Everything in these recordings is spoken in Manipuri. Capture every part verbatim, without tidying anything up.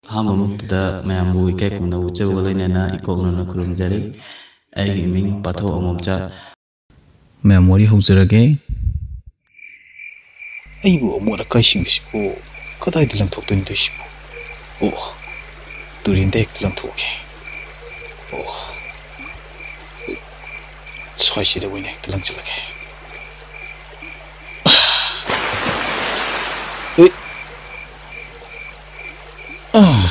ꯑꯍꯥꯟꯕꯃꯛꯇꯗ ꯃꯌꯥꯝꯕꯨ ꯏꯀꯥꯏ ꯈꯨꯝꯅꯕ ꯎꯠꯆꯕꯒ ꯂꯣꯏꯅꯅ ꯏꯀꯣꯛ ꯅꯧꯅ ꯈꯨꯔꯨꯝꯖꯔꯤ꯫ ꯑꯩꯒꯤ ꯃꯤꯡ ꯄꯥꯊꯧ ꯑꯃꯣꯝꯆꯥ꯫ ꯃꯌꯥꯝ ꯋꯥꯔꯤ ꯍꯧꯖꯔꯒꯦ꯫ ꯑꯩꯕꯨ ꯑꯃꯣꯠ ꯑꯀꯥꯏꯁꯤꯡ ꯑꯁꯤꯕꯨ ꯀꯗꯥꯏꯗ ꯂꯪꯊꯣꯛꯇꯣꯏꯅꯣ ꯇꯧꯔꯤꯁꯤꯕꯨ? ꯑꯣ, ꯇꯨꯔꯦꯟꯗ ꯍꯦꯛꯇ ꯂꯪꯊꯣꯛꯑꯒꯦ꯫ ꯑꯣ, ꯁ꯭ꯋꯥꯏꯁꯤꯗ ꯑꯣꯏꯅ ꯍꯦꯛꯇ ꯂꯪꯁꯤꯜꯂꯒꯦ꯫ ꯎꯏ꯫ ꯑꯥ꯫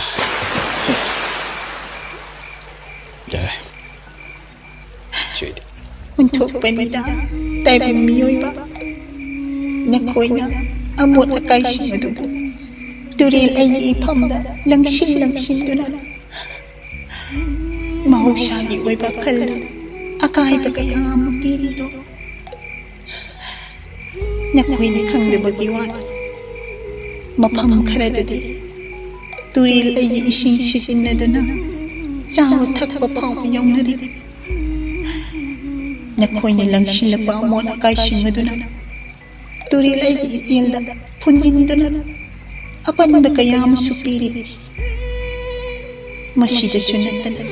ꯌꯥꯔꯦ꯫ ꯁꯤꯗꯤ꯫ ꯑꯣꯟꯊꯣꯛꯄꯅꯤꯗ, ꯇꯥꯏꯕꯪ ꯃꯤꯑꯣꯏꯕ꯫ ꯅꯈꯣꯏꯅ ꯑꯃꯣꯠ ꯑꯀꯥꯏꯁꯤꯡ ꯑꯗꯨꯕꯨ ꯇꯨꯔꯦꯜ ꯑꯩꯒꯤ ꯏꯐꯝꯗ ꯂꯪꯁꯤꯟ ꯂꯪꯁꯤꯟꯗꯨꯅ ꯃꯍꯧꯁꯥꯒꯤ ꯑꯣꯏꯕ ꯈꯜꯗꯨꯅ ꯑꯀꯥꯏꯕ ꯀꯌꯥ ꯑꯃ ꯄꯤꯔꯤꯗꯣ ꯅꯈꯣꯏꯅ ꯈꯪꯗꯕꯒꯤ ꯋꯥꯅꯤ꯫ ꯃꯐꯝ ꯈꯔꯗꯗꯤ ꯇꯨꯔꯦꯜ ꯑꯩꯒꯤ ꯏꯁꯤꯡ ꯁꯤꯖꯤꯟꯅꯗꯨꯅ ꯆꯥꯕ ꯊꯛꯄ ꯐꯥꯎꯕ ꯌꯥꯎꯅꯔꯤ꯫ ꯅꯈꯣꯏꯅ ꯂꯪꯁꯤꯜꯂꯛꯄ ꯑꯃꯣꯠ ꯑꯀꯥꯏꯁꯤꯡ ꯑꯗꯨꯅ ꯇꯨꯔꯦꯜ ꯑꯩꯒꯤ ꯏꯆꯦꯜꯗ ꯐꯨꯟꯖꯤꯟꯗꯨꯅ ꯑꯄꯟꯕ ꯀꯌꯥ ꯑꯃꯁꯨ ꯄꯤꯔꯤ꯫ ꯃꯁꯤꯗꯁꯨ ꯅꯠꯇꯅ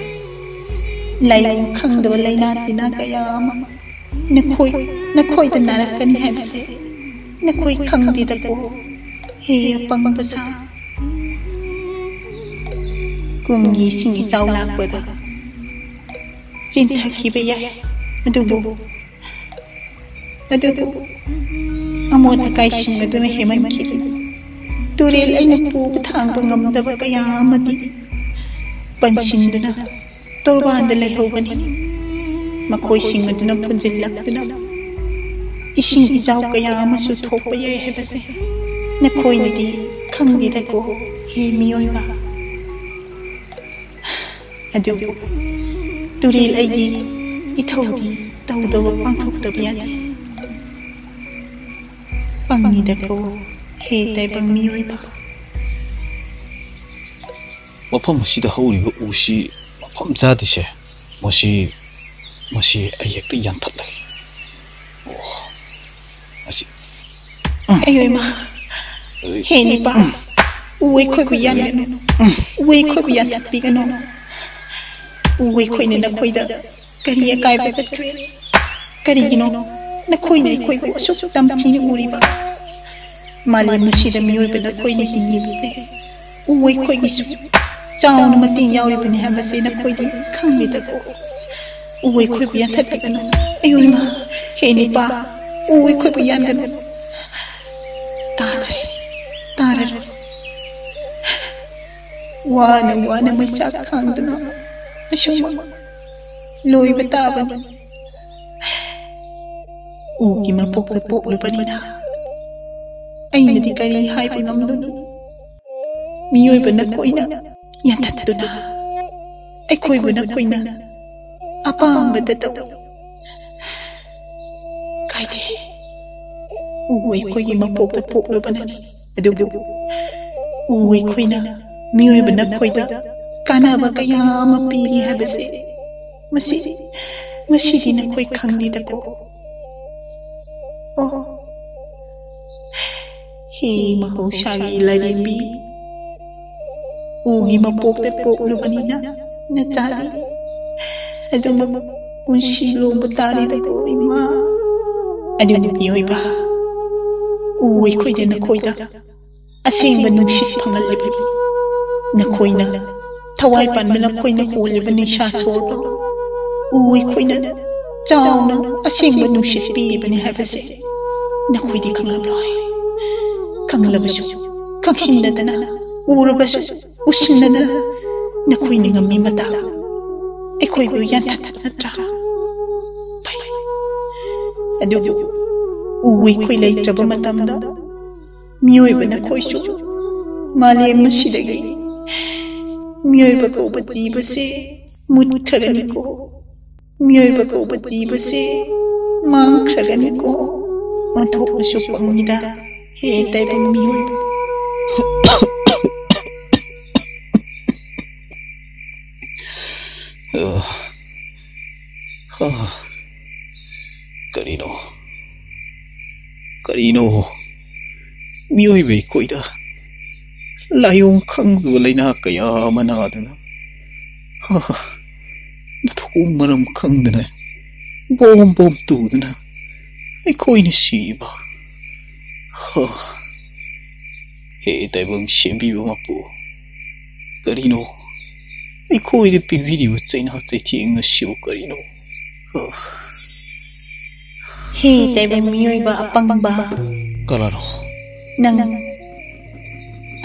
ꯂꯥꯏꯑꯣꯡ ꯈꯪꯗꯕ ꯂꯥꯏꯅꯥ ꯇꯤꯟꯅꯥ ꯀꯌꯥ ꯑꯃ ꯅꯈꯣꯏ, ꯅꯈꯣꯏꯗ ꯅꯥꯔꯛꯀꯅꯤ ꯍꯥꯏꯕꯁꯦ ꯅꯈꯣꯏ ꯈꯪꯗꯦꯗꯀꯣ, ꯍꯦ ꯑꯄꯪꯕ ꯁꯥ꯫ ꯀꯨꯝꯒꯤ ꯏꯁꯤꯡ ꯏꯆꯥꯎ ꯂꯥꯛꯄꯗ ꯆꯦꯟꯊꯈꯤꯕ ꯌꯥꯏ, ꯑꯗꯨꯕꯨ ꯑꯗꯨꯕꯨ ꯑꯃꯣꯠ ꯑꯀꯥꯏꯁꯤꯡ ꯑꯗꯨꯅ ꯍꯦꯟꯃꯟꯈꯤꯗꯨꯅ ꯇꯨꯔꯦꯜ ꯑꯩꯅ ꯄꯨꯕ ꯊꯥꯡꯕ ꯉꯝꯗꯕ ꯀꯌꯥ ꯑꯃꯗꯤ ꯄꯟꯁꯤꯟꯗꯨꯅ ꯇꯣꯔꯕꯥꯟꯗ ꯂꯩꯍꯧꯒꯅꯤ꯫ ꯃꯈꯣꯏꯁꯤꯡ ꯑꯗꯨꯅ ꯐꯨꯟꯖꯤꯜꯂꯛꯇꯨꯅ ꯏꯁꯤꯡ ꯏꯆꯥꯎ ꯀꯌꯥ ꯑꯃꯁꯨ ꯊꯣꯛꯄ ꯌꯥꯏ ꯍꯥꯏꯕꯁꯦ ꯅꯈꯣꯏꯅꯗꯤ ꯈꯪꯗꯦꯗꯀꯣ, ꯍꯦ ꯃꯤꯑꯣꯏꯕ꯫ ꯑꯗꯨꯕꯨ ꯇꯨꯔꯦꯜ ꯑꯩꯒꯤ ꯏꯊꯧꯗꯤ ꯇꯧꯗꯕ ꯄꯥꯡꯊꯣꯛꯇꯕ ꯌꯥꯗꯦ꯫ ꯄꯪꯉꯤꯗꯀꯣ, ꯍꯦ ꯇꯥꯏꯕꯪ ꯃꯤꯑꯣꯏꯕ꯫ ꯃꯐꯝ ꯑꯁꯤꯗ ꯍꯧꯔꯤꯕ ꯎꯁꯤ ꯃꯐꯝ ꯆꯥꯗꯦꯁꯦ꯫ ꯃꯁꯤ, ꯃꯁꯤ ꯑꯩ ꯍꯦꯛꯇ ꯌꯥꯟꯊꯠꯂꯒꯦ꯫ ꯑꯣ, ꯃꯁꯤ꯫ ꯑꯌꯣ ꯏꯃꯥ, ꯍꯦ ꯅꯤꯄꯥ, ꯎ ꯑꯩꯈꯣꯏꯕꯨ ꯌꯥꯟꯒꯅꯨ꯫ ꯎ ꯑꯩꯈꯣꯏꯕꯨ ꯌꯥꯟꯊꯠꯄꯤꯒꯅꯨ꯫ ꯎ ꯑꯩꯈꯣꯏꯅ ꯅꯈꯣꯏꯗ ꯀꯔꯤ ꯑꯀꯥꯏꯕ ꯆꯠꯈ꯭ꯔꯦ? ꯀꯔꯤꯒꯤꯅꯣ ꯅꯈꯣꯏꯅ ꯑꯩꯈꯣꯏꯕꯨ ꯑꯁꯨꯛ ꯇꯝꯊꯤꯅ ꯎꯔꯤꯕ? ꯃꯥꯂꯦꯝ ꯑꯁꯤꯗ ꯃꯤꯑꯣꯏꯕ ꯅꯈꯣꯏꯅ ꯍꯤꯡꯂꯤꯕꯁꯦ ꯎ ꯑꯩꯈꯣꯏꯒꯤꯁꯨ ꯆꯥꯎꯅ ꯃꯇꯦꯡ ꯌꯥꯎꯔꯤꯕꯅꯤ ꯍꯥꯏꯕꯁꯦ ꯅꯈꯣꯏꯗꯤ ꯈꯪꯂꯤꯗꯀꯣ꯫ ꯎ ꯑꯩꯈꯣꯏꯕꯨ ꯌꯥꯟꯊꯠꯄꯤꯒꯅꯨ꯫ ꯑꯌꯣ ꯏꯃꯥ, ꯍꯦ ꯅꯨꯄꯥ, ꯎ ꯑꯩꯈꯣꯏꯕꯨ ꯌꯥꯟꯒꯅꯨ꯫ ꯇꯥꯗ꯭ꯔꯦ, ꯇꯥꯔꯔꯣꯏ꯫ ꯋꯥꯅ ꯋꯥꯅ ꯃꯩꯆꯥꯛ ꯈꯥꯡꯗꯨꯅ ꯑꯁꯨꯝꯃꯛ ꯂꯣꯏꯕ ꯇꯥꯕꯅꯤ꯫ ꯎꯒꯤ ꯃꯄꯣꯛꯇ ꯄꯣꯛꯂꯨꯕꯅꯤꯅ ꯑꯩꯅꯗꯤ ꯀꯔꯤ ꯍꯥꯏꯕ ꯉꯝꯂꯨꯅꯤ? ꯃꯤꯑꯣꯏꯕ ꯅꯈꯣꯏꯅ ꯌꯥꯟꯊꯠꯇꯨꯅ ꯑꯩꯈꯣꯏꯕꯨ ꯅꯈꯣꯏꯅ ꯑꯄꯥꯝꯕꯗ ꯇꯧ꯫ ꯀꯥꯏꯗꯦ, ꯎ ꯑꯩꯈꯣꯏꯒꯤ ꯃꯄꯣꯛꯇ ꯄꯣꯛꯂꯨꯕꯅꯅꯤ꯫ ꯑꯗꯨꯕꯨ ꯎ ꯑꯩꯈꯣꯏꯅ ꯃꯤꯑꯣꯏꯕ ꯅꯈꯣꯏꯗ ꯀꯥꯟꯅꯕ ꯀꯌꯥ ꯑꯃ ꯄꯤꯔꯤ ꯍꯥꯏꯕꯁꯦ ꯃꯁꯤ, ꯃꯁꯤꯗꯤ ꯅꯈꯣꯏ ꯈꯪꯂꯤꯗꯀꯣ꯫ ꯑꯣ, ꯍꯤ ꯃꯍꯧꯁꯥꯒꯤ ꯂꯥꯏꯔꯦꯝꯕꯤ, ꯎꯒꯤ ꯃꯄꯣꯛꯇ ꯄꯣꯛꯂꯨꯕꯅꯤꯅ ꯅꯆꯥꯗꯤ ꯑꯗꯨꯃꯛ ꯄꯨꯟꯁꯤ ꯂꯣꯡꯕ ꯇꯥꯔꯦꯗꯀꯣ ꯏꯃꯥ꯫ ꯑꯗꯨꯕꯨ ꯃꯤꯑꯣꯏꯕ, ꯎ ꯑꯩꯈꯣꯏꯅ ꯅꯈꯣꯏꯗ ꯑꯁꯦꯡꯕ ꯅꯨꯡꯁꯤꯠ ꯐꯪꯍꯜꯂꯤꯕꯅꯤ꯫ ꯅꯈꯣꯏꯅ ꯊꯋꯥꯏ ꯄꯥꯟꯕ ꯅꯈꯣꯏꯅ ꯍꯣꯜꯂꯤꯕ ꯅꯤꯁꯥ ꯁꯣꯔꯗꯣ ꯎ ꯑꯩꯈꯣꯏꯅ ꯆꯥꯎꯅ ꯑꯁꯦꯡꯕ ꯅꯨꯡꯁꯤꯠ ꯄꯤꯔꯤꯕꯅꯤ ꯍꯥꯏꯕꯁꯦ ꯅꯈꯣꯏꯗꯤ ꯈꯪꯂꯝꯂꯣꯏ꯫ ꯈꯪꯂꯕꯁꯨ ꯈꯪꯁꯤꯟꯅꯗꯅ, ꯎꯔꯕꯁꯨ ꯎꯁꯤꯟꯅꯗꯅ ꯅꯈꯣꯏꯅ ꯉꯝꯃꯤ ꯃꯇꯥ ꯑꯩꯈꯣꯏꯕꯨ ꯌꯥꯟꯊꯠꯄ ꯅꯠꯇ꯭ꯔꯥ? ꯐꯩ꯫ ꯑꯗꯨꯕꯨ ꯎ ꯑꯩꯈꯣꯏ ꯂꯩꯇ꯭ꯔꯕ ꯃꯇꯝꯗ ꯃꯤꯑꯣꯏꯕ ꯅꯈꯣꯏꯁꯨ ꯃꯥꯂꯦꯝ ꯑꯁꯤꯗꯒꯤ ꯃꯤꯑꯣꯏꯕ ꯀꯧꯕ ꯖꯤꯕꯁꯦ ꯃꯨꯠꯈ꯭ꯔꯒꯅꯤꯀꯣ꯫ ꯃꯤꯑꯣꯏꯕ ꯀꯧꯕ ꯖꯤꯕꯁꯦ ꯃꯥꯡꯈ꯭ꯔꯒꯅꯤꯀꯣ꯫ ꯑꯣꯟꯊꯣꯛꯅꯁꯨ ꯄꯪꯉꯤꯗ, ꯍꯦ ꯇꯥꯏꯕꯪ ꯃꯤꯑꯣꯏꯕ꯫ ꯑ, ꯑ, ꯀꯔꯤꯅꯣ? ꯀꯔꯤꯅꯣ? ꯃꯤꯑꯣꯏꯕ ꯑꯩꯈꯣꯏꯗ ꯂꯥꯏꯑꯣꯡ ꯈꯪꯗꯕ ꯂꯥꯏꯅꯥ ꯀꯌꯥ ꯑꯃ ꯅꯥꯗꯨꯅ, ꯍꯥ, ꯃꯊꯣꯡ ꯃꯔꯝ ꯈꯪꯗꯅ ꯕꯣꯝ ꯕꯣꯝ ꯇꯨꯗꯨꯅ ꯑꯩꯈꯣꯏꯅ ꯁꯤꯕ꯫ ꯍꯥ, ꯍꯦ ꯇꯥꯏꯕꯪ ꯁꯦꯝꯕꯤꯕ ꯃꯄꯨ, ꯀꯔꯤꯅꯣ ꯑꯩꯈꯣꯏꯗ ꯄꯤꯕꯤꯔꯤꯕ ꯆꯩꯅꯥ ꯆꯩꯊꯦꯡ ꯑꯁꯤꯕꯨ ꯀꯔꯤꯅꯣ? ꯍꯥ꯫ ꯍꯦ ꯇꯥꯏꯕꯪ ꯃꯤꯑꯣꯏꯕ ꯑꯄꯪꯕ, ꯀꯅꯥꯅꯣ? ꯅꯪ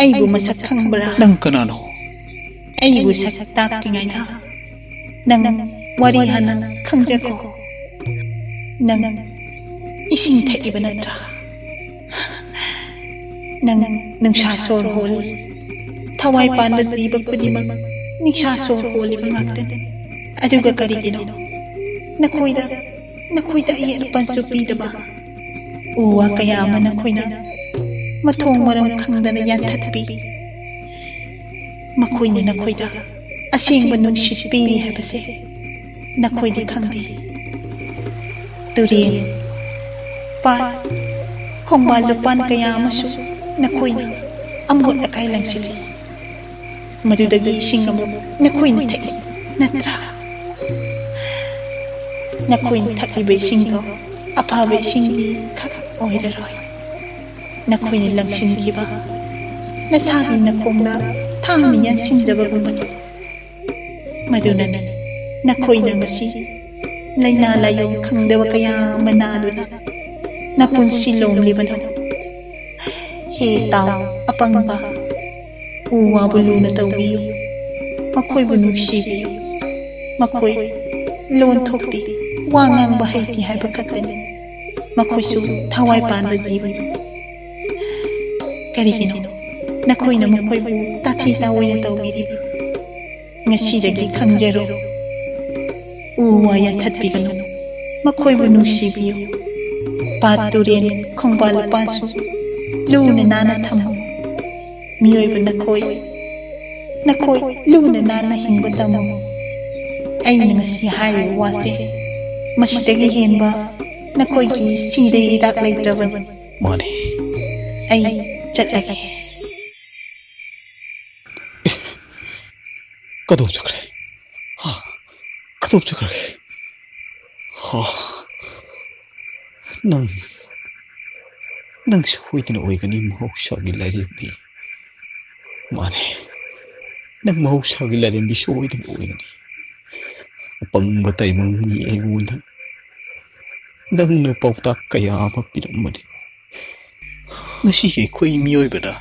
ꯑꯩꯕꯨ ꯃꯁꯛ ꯈꯪꯕ꯭ꯔꯥ? ꯅꯪ ꯀꯅꯥꯅꯣ? ꯑꯩꯕꯨ ꯁꯛ ꯇꯥꯛꯇ꯭ꯔꯤꯉꯩꯗ ꯅꯪ ꯋꯥꯔꯤ ꯍꯥꯟꯅ ꯈꯪꯖꯈꯣ꯫ ꯅꯪ ꯏꯁꯤꯡ ꯊꯛꯏꯕ ꯅꯠꯇ꯭ꯔꯥ? ꯅꯪ ꯅꯨꯡꯁꯥ ꯁꯣꯔ ꯍꯣꯜꯂꯤ꯫ ꯊꯋꯥꯏ ꯄꯥꯟꯕ ꯖꯤꯕ ꯈꯨꯗꯤꯡꯃꯛ ꯅꯨꯡꯁꯥ ꯁꯣꯔ ꯍꯣꯜꯂꯤꯕ ꯉꯥꯛꯇꯅꯤ꯫ ꯑꯗꯨꯒ ꯀꯔꯤꯒꯤꯅꯣ ꯅꯈꯣꯏꯗ, ꯅꯈꯣꯏꯗ ꯑꯌꯦꯠ ꯑꯄꯟꯁꯨ ꯄꯤꯗꯕ? ꯎ ꯋꯥ ꯀꯌꯥ ꯑꯃ ꯅꯈꯣꯏꯅ ꯃꯊꯣꯡ ꯃꯔꯝ ꯈꯪꯗꯅ ꯌꯥꯟꯊꯠꯄꯤ꯫ ꯃꯈꯣꯏꯅ ꯅꯈꯣꯏꯗ ꯑꯁꯦꯡꯕ ꯅꯨꯡꯁꯤꯠ ꯄꯤꯔꯤ ꯍꯥꯏꯕꯁꯦ ꯅꯈꯣꯏꯗꯤ ꯈꯪꯗꯦ꯫ ꯇꯨꯔꯦꯜ, ꯄꯥꯠ, ꯈꯣꯡꯕꯥꯜ ꯂꯨꯄꯥꯟ ꯀꯌꯥ ꯑꯃꯁꯨ ꯅꯈꯣꯏꯅ ꯑꯃꯣꯠ ꯑꯀꯥꯏ ꯂꯪꯁꯤꯜꯂꯤ꯫ ꯃꯗꯨꯗꯒꯤ ꯏꯁꯤꯡ ꯑꯃꯨꯛ ꯅꯈꯣꯏꯅ ꯊꯛꯏ, ꯅꯠꯇ꯭ꯔꯥ? ꯅꯈꯣꯏꯅ ꯊꯛꯂꯤꯕ ꯏꯁꯤꯡꯗꯣ ꯑꯐꯕ ꯏꯁꯤꯡꯗꯤ ꯈꯛ ꯑꯣꯏꯔꯔꯣꯏ꯫ ꯅꯈꯣꯏꯅ ꯂꯪꯁꯤꯟꯈꯤꯕ ꯅꯁꯥꯒꯤ ꯅꯈꯣꯡꯗ ꯊꯥꯡꯅ ꯌꯥꯟꯁꯤꯟꯖꯕꯒꯨꯝꯕꯅꯤ꯫ ꯃꯗꯨꯅꯅꯤ ꯅꯈꯣꯏꯅ ꯉꯁꯤ ꯂꯥꯏꯅꯥ ꯂꯥꯏꯌꯣꯡ ꯈꯪꯗꯕ ꯀꯌꯥ ꯑꯃ ꯅꯥꯗꯨꯅ ꯅꯄꯨꯟꯁꯤ ꯂꯣꯝꯂꯤꯕꯗꯣ꯫ ꯍꯦ ꯇꯥꯎ, ꯑꯄꯪꯕ, ꯎ ꯋꯥꯕꯨ ꯂꯨꯅ ꯇꯧꯕꯤꯌꯨ, ꯃꯈꯣꯏꯕꯨ ꯅꯨꯡꯁꯤꯕꯤꯌꯨ꯫ ꯃꯈꯣꯏ ꯂꯣꯟ ꯊꯣꯛꯇꯦ, ꯋꯥ ꯉꯥꯡꯕ ꯍꯩꯇꯦ ꯍꯥꯏꯕ ꯈꯛꯇꯅꯤ꯫ ꯃꯈꯣꯏꯁꯨ ꯊꯋꯥꯏ ꯄꯥꯟꯕ ꯖꯤꯕꯅꯤ꯫ ꯀꯔꯤꯒꯤꯅꯣ ꯅꯈꯣꯏꯅ ꯃꯈꯣꯏꯕꯨ ꯇꯥꯊꯤ ꯇꯥꯑꯣꯏꯅ ꯇꯧꯕꯤꯔꯤꯕ? ꯉꯁꯤꯗꯒꯤ ꯈꯪꯖꯔꯣ꯫ ꯎ ꯋꯥ ꯌꯥꯟꯊꯠꯄꯤꯒꯅꯨ, ꯃꯈꯣꯏꯕꯨ ꯅꯨꯡꯁꯤꯕꯤꯌꯨ꯫ ꯄꯥꯠ ꯇꯨꯔꯦꯟ ꯈꯣꯡꯕꯥꯜ ꯂꯨꯄꯥꯟꯁꯨ ꯂꯨꯅ ꯅꯥꯟꯅ ꯊꯝꯃꯨ꯫ ꯃꯤꯑꯣꯏꯕ ꯅꯈꯣꯏ, ꯅꯈꯣꯏ ꯂꯨꯅ ꯅꯥꯟꯅ ꯍꯤꯡꯕ ꯇꯝꯃꯨ꯫ ꯑꯩꯅ ꯉꯁꯤ ꯍꯥꯏꯔꯤꯕ ꯋꯥꯁꯦ, ꯃꯁꯤꯗꯒꯤ ꯍꯦꯟꯕ ꯅꯈꯣꯏꯒꯤ ꯁꯤꯗ ꯍꯤꯗꯥꯛ ꯂꯩꯇ꯭ꯔꯕꯅꯤ꯫ ꯃꯥꯅꯤ꯫ ꯑꯩ ꯆꯠꯂꯒꯦ꯫ ꯀꯗꯣꯝ ꯆꯠꯈ꯭ꯔꯦ? ꯍꯥ? ꯀꯗꯣꯝ ꯆꯠꯈ꯭ꯔꯒꯦ? ꯍꯥ? ꯅꯪ, ꯅꯪ ꯁꯣꯏꯗꯅ ꯑꯣꯏꯒꯅꯤ ꯃꯍꯧꯁꯥꯒꯤ ꯂꯥꯏꯔꯦꯝꯕꯤ꯫ ꯃꯥꯅꯦ, ꯅꯪ ꯃꯍꯧꯁꯥꯒꯤ ꯂꯥꯏꯔꯦꯝꯕꯤ ꯁꯣꯏꯗꯅ ꯑꯣꯏꯒꯅꯤ꯫ ꯑꯄꯪꯕ ꯇꯥꯏꯕꯪ ꯃꯤ ꯑꯩꯉꯣꯟꯗ ꯅꯪꯅ ꯄꯥꯎꯇꯥꯛ ꯀꯌꯥ ꯑꯃ ꯄꯤꯔꯝꯕꯅꯤ꯫ ꯉꯁꯤ ꯑꯩꯈꯣꯏ ꯃꯤꯑꯣꯏꯕꯅ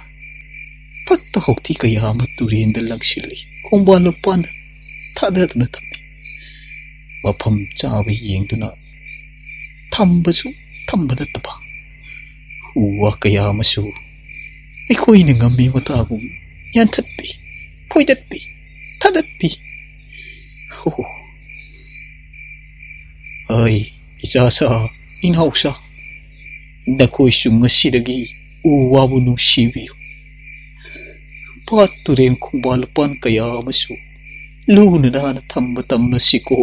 ꯐꯠꯇ ꯍꯥꯎꯊꯤ ꯀꯌꯥ ꯑꯃ ꯇꯨꯔꯦꯟꯗ ꯂꯪꯁꯤꯜꯂꯤ, ꯈꯣꯡꯕꯥꯟ ꯂꯨꯄꯥꯟꯗ ꯊꯥꯗꯗꯨꯅ ꯊꯝꯃꯤ꯫ ꯃꯐꯝ ꯆꯥꯕ ꯌꯦꯡꯗꯨꯅ ꯊꯝꯕꯁꯨ ꯊꯝꯕ ꯅꯠꯇꯕ, ꯎ ꯋꯥ ꯀꯌꯥ ꯑꯃꯁꯨ ꯑꯩꯈꯣꯏꯅ ꯉꯝꯃꯤ ꯃꯇꯥꯒꯨꯝ ꯌꯥꯟꯊꯠꯄꯤ, ꯐꯣꯏꯗꯠꯄꯤ, ꯊꯥꯗꯠꯄꯤ꯫ ꯍꯣ, ꯑꯩ ꯏꯆꯥꯁꯥ, ꯏꯅꯥꯎꯁꯥ, ꯅꯈꯣꯏꯁꯨ ꯉꯁꯤꯗꯒꯤ ꯎ ꯋꯥꯕꯨ ꯅꯨꯡꯁꯤꯕꯤꯌꯨ꯫ ꯄꯥꯠ ꯇꯨꯔꯦꯟ ꯈꯣꯡꯕꯥꯟ ꯂꯨꯄꯥꯟ ꯀꯌꯥ ꯑꯃꯁꯨ ꯂꯨꯅ ꯅꯥꯟꯅ ꯊꯝꯕ ꯇꯝꯂꯁꯤꯀꯣ꯫